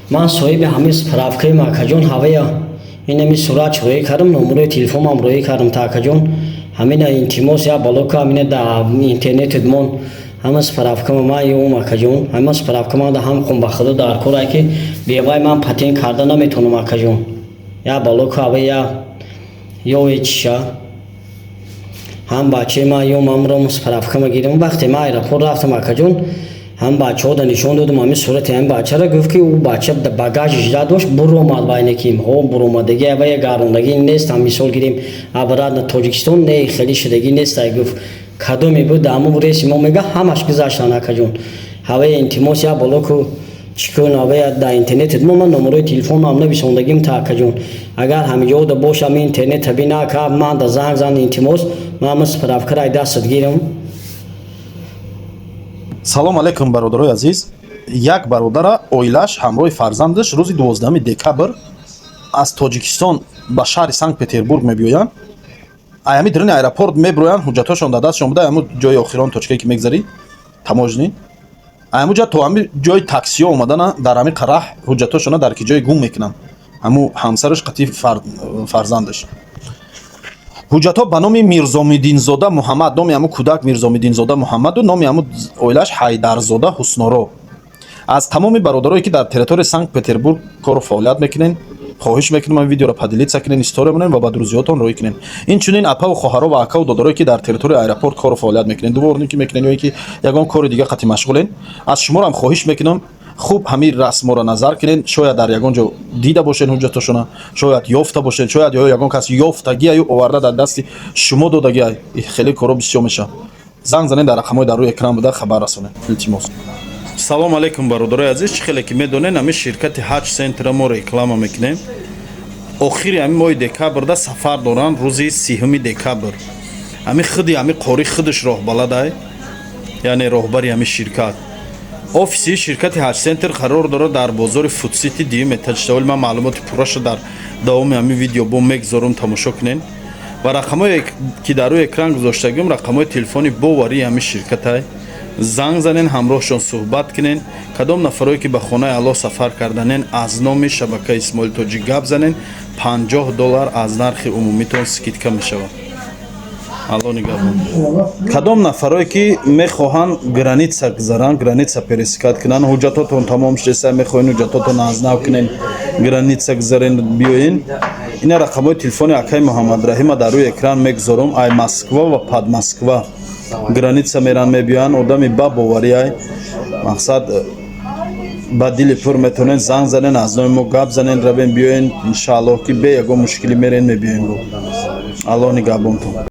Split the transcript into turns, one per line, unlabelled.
Ман соҳиби ҳамин справкаим, акаҷон. Ҳавая инами сурат рӯӣ кардам, номерои телефонам рӯӣ кардам та, акаҷон. Ҳамина, илтимос, я балока ҳамина да интернетмон ҳама справкама ман ём, акаҷон. Ҳама справкама да ҳам қум, ба худо, дар корае ки бевай ман патент карда наметавонам, акаҷон. Я балока ҳава я ёе чиша ҳам бачаи ман ём, ҳамром справкама гирам. Вақте ман аэропорт рафтам, акаҷон, ҳам бачаҳо да нишон додам ҳамин сурати ҳамин бачаро. Гуфт, ки ӯ бача багажи жда дошт, буромад. Вайне ки ҳо буромадагӣ ава гарондагӣ нест. Ҳам мисол гирем, обратно Тоҷикистон не, хеле шудагӣ нест. Ай гуфт, кадоме буд дар ҳамон рейси мо, мега, ҳамаш гузаштан, акаҷон. Ҳавая, илтимос, я болоку чӣ кун, ҳавая дар интернет мо ман номерои телефонам нависондагим та, акаҷон. Агар ҳамиҷода бошам, интернета бина, ака, ман да занг зан, илтимос, ман ҳама справкаро ай дастат гирам.
Салом алейкум, бародарои азиз. Як бародара оилаш ҳамроҳи фарзандаш рӯзи 12 декабр аз Тоҷикистон ба шаҳри Санкт Петербург мебиёянд. Аями даруни аэропорт мебироянд, ҳуҷҷатҳошон дар дастшон буда. Ҳамун ҷои охирон точкае, ки мегзарӣ, таможни, ҳамун ҷа то ҳами ҷои таксиҳо омадана, дар ҳамин қараҳ ҳуҷҷатҳошона дар ки ҷое гум мекунанд. Ҳамун ҳамсараш қатъи фарзандаш. Ҳуҷҷатҳо ба номи Мирзомиддинзода Муҳаммад, номи ҳамун кӯдак Мирзомиддинзода Муҳаммаду номи ҳамун оилааш Ҳайдарзода Ҳусноро. Аз тамоми бародарое, ки дар территорияи Санкт Петербург кору фаъолият мекунен, хоҳиш мекунем, ин видеоро поделиться кунен, история монен ва ба друзьётон рӯй кунен. Инчунин апаву хоҳаро ва акаву додарое, ки дар территорияи аэропорт кору фаъолият мекунен, дворники мекунен ё ин ки ягон кори дига қатъи машғулен, аз шуморо ҳам хоҳиш мекунам, хуб ҳамин расморо назар кунен. Шояд дар ягон ҷо дида бошен ҳуҷҷатошона, шояд ёфта бошен, шояд ё ягон кас ёфтагиаю оварда дар дасти шумо додагиай. Хеле коро бисёр мешавад. Занг занен дар рақамҳои дар рӯи экран буда, хабар расонед, илтимос. Салом алейкум, бародарои азиз. Чӣ хеле ки медонед, ҳамин ширкати Ҳаҷ Центра мо реклама мекунем. Охири ҳамин моҳи декабрда сафар доранд, рӯзи 30 декабр. Ҳамин худи ҳамин қори худаш роҳбаладай, яъне роҳбари ҳамин ширкат. Офиси ширкати Ҳаҷ Центр қарор дорад дар бозори Фудсити, дуюм этажта. Вале ман маълумоти пурраша дар давоми ҳамин видео бо мегзорум, тамошо кунед. Ва рақамҳое, ки дар рӯи экран гузоштагим, рақамҳои телефони боварии ҳамин ширкатай. Занг занен, ҳамроҳшон суҳбат кунен. Кадом нафарое, ки ба хонаи Аллоҳ сафар карданен, аз номи шабакаи Исмоили Тоҷик гап занен, 50 доллар аз нархи умумитон скидка мешавад. Алло нигаҳбон. Кадом нафарое, ки мехоҳанд граница гузаранд, граница пересекать кунанд, ҳуҷҷатотон тамом шудеса, мехоҳен ҳуҷҷатотон аз нав кунен, граница гузарен, биёен. Ина рақамҳои телефони акаи Муҳаммадраҳима дар рӯи экран мегузорам. Ай Москва ва Подмосква граница меран, мебиёянд. Одами ба бовариай, мақсад, ба дили пур метавонед занг занен, аз номи мо гап занен, равен, биёен. Иншааллоҳ, ки бе ягон мушкилӣ мерен, мебиёем. Бо Аллоҳ нигаҳбонтон.